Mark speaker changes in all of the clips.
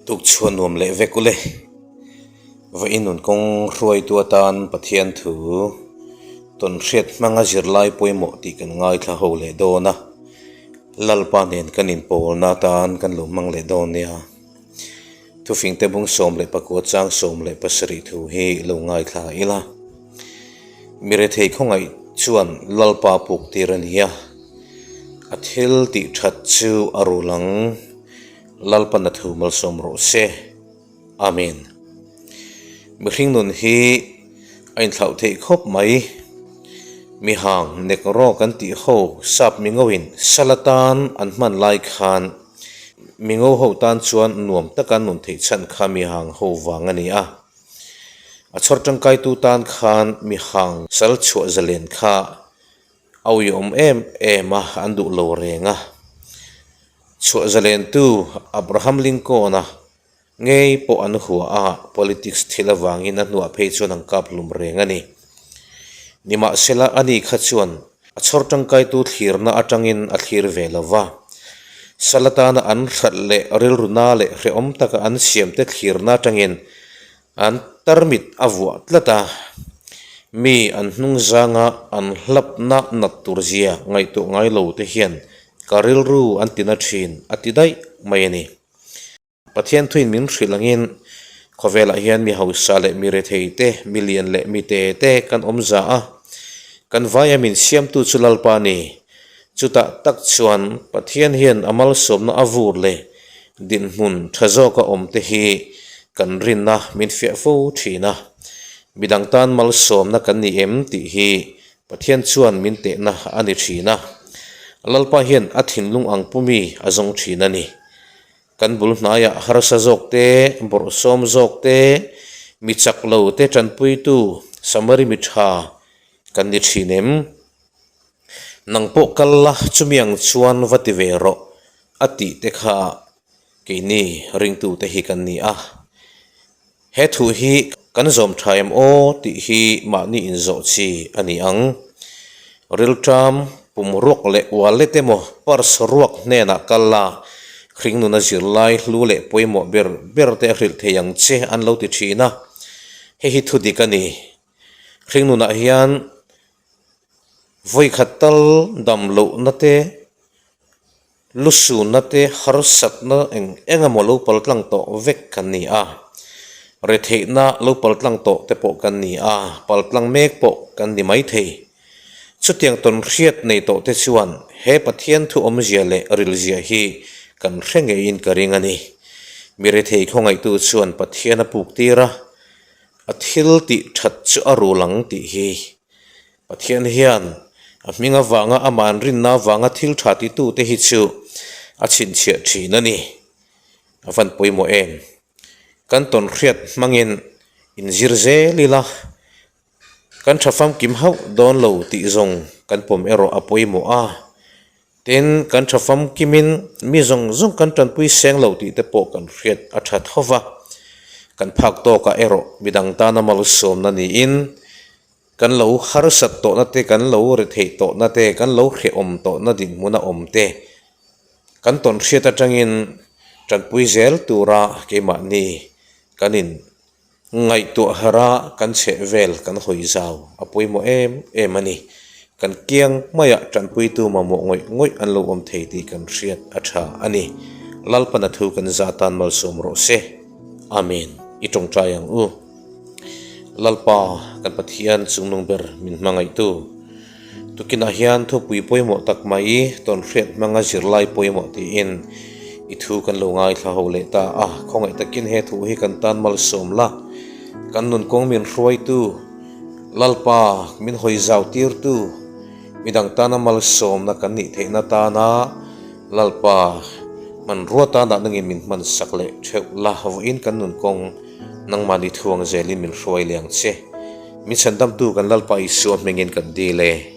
Speaker 1: Tukchhuah nuam leh vek ule. Vawiin nun kawng hruaitu atan Pathian thu tawn hriat hmanga zirlai pawimawh tih kan ngaithla ho leh dawn a, Lalpa nen kan inpawlna atan kan lo hmang leh dawn nia. Thufingte bung 19 chang 17 thu hi lo ngaithla ila. Mi rethei khawngaih chuan Lalpa puk tir a ni a, a thil tih that chu a rul ang. Lalpan a thu malsawm rawh se. Amen. Mihring nun hi a inthlauh theih khawp mai. Mi hang nek rawk an tih ho sap mingoin sal atan an hman lai khan mingo ho tan chuan nuam taka an nun theih chhan kha mi hang ho vang a ni a. A chhawr tangkaitu tan khan mi hang sal chhuah zalen kha a uiawm em em a, an duh lo reng a. Chhuah zalentu Abraham Lincoln-a ngei pawh an hua a, politics thil avangin a hnuah phei chuan an kap hlum reng a ni. Nimahsela, ani kha chuan a chhawr tangkaitu thlirna atangin a thlir ve lo va. Sal atana an hrat leh rilruna leh hrehawm taka an siamte thlirna atangin an tarmit a vuah tlat a. Mi an hnung zanga an hlapna nat turzia ngaihtuah ngai lo te hian Ka rilru an ti na thin a ti daih mai a ni. Pathian thuin min hrilh angin khawvelah hian mi hausa leh mi rethei te, mi lian leh mi te te kan awm za a, kan vaia min siamtu chu Lalpa a ni. Chutah tak chuan Pathian hian a malsawmna a vur leh dinhmun tha zawka awm te hi kan rinna min fiah fo thin a. Midang tan malsawmna kan ni em tih hi Pathian chuan min tehna a ni thin a, Lalpa hian a thinlung ang pumi a zawng thin a ni. Kan bul hnaiah harsa zawk te, bawrhsawm zawk te, mi chak lo te tanpuitu Samari mi tha kan ni thin em? Nang pawh kal la chumi ang chuan va ti ve rawh a tih te kha keini ringtute hi kan ni a. He thu hi kan zawm tha em aw tih hi mahni inzawh chi a ni ang. Rilṭam, pum ruak leh wallet emaw purse ruak hnenah kal la, hringnuna zirlai hlu leh pawimawh ber ber te a hrilh thei ang che an lo ti thin a, hei hi thu dik a ni. Hringnunah hian vawikhat tal dam lohna te, Lusunna te harsatna eng eng emaw lo pal tlang tawh vek kan ni a, retheihna lo pal tlang tawh te pawh kan ni a, pal tlang mek pawh kan ni maithei. Chutiang tawn hriat nei tawh te chuan he Pathian thu awmzia leh rilzia hi kan hre ngeiin ka ring a ni. Mi rethei khawngaihtu chuan Pathian a puk tir a, a thil tih that chu a rul ang tih hi Pathian hian a hming avanga amah an rinna avanga thil tha titute hi chu a chhinchhiah thin a ni. A van pawimawh em? Kan tawn hriat hmangin inzir zel ila, kan tha famkim hauh dawn lo tih zawng kan pawm erawh a pawimawh a. Tin, kan tha famkimin mi zawng zawng kan tanpui seng lo tih te pawh kan hriat a tha tho va. Kan phak tawkah erawh midang tana malsawmna niin Kan lo harsat tawhna te, kan lo retheih tawhna te, kan lo hrehawm tawhna dinhmuna awm te kan tawn hriat atangin tanpui zel tura keimahni kan in ngaihtuah harh a, kan chheh vel kan hawi zau a pawimawh em em a ni. Kan kiang maiah tanpuitu mamawh ngawih ngawih an lo awm thei tih kan hriat a tha a ni. Lalpana thu kan zah tan malsawm rawh se. Amen. I tawngtai ang u. Lalpa, kan Pathian chungnung ber min hmangaihtu. Tukinah hian thupui pawimawh tak mai tawnhriat hmanga zirlai pawimawh tiin i thu kan lo ngaithla ho leh ta a. Khawngaih takin he thu hi kan tan malsawm la, kan nun kawng min hruaitu, Lalpa min hawi zau tirtu, midang tana malsawmna kan nih theihna tana Lalpa hmanrua tanah nangin min hmansak leh theuh la, vawiin kan nun kawng Nangmahni thuang zelin min hruai leh ang che. Min chhandamtu kan Lalpa Isua hmingin kan dil e.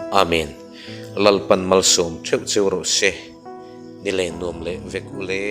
Speaker 1: Amen. Lalpan malsawm theuh cheu rawh se. Ni leh nuam leh vek u le.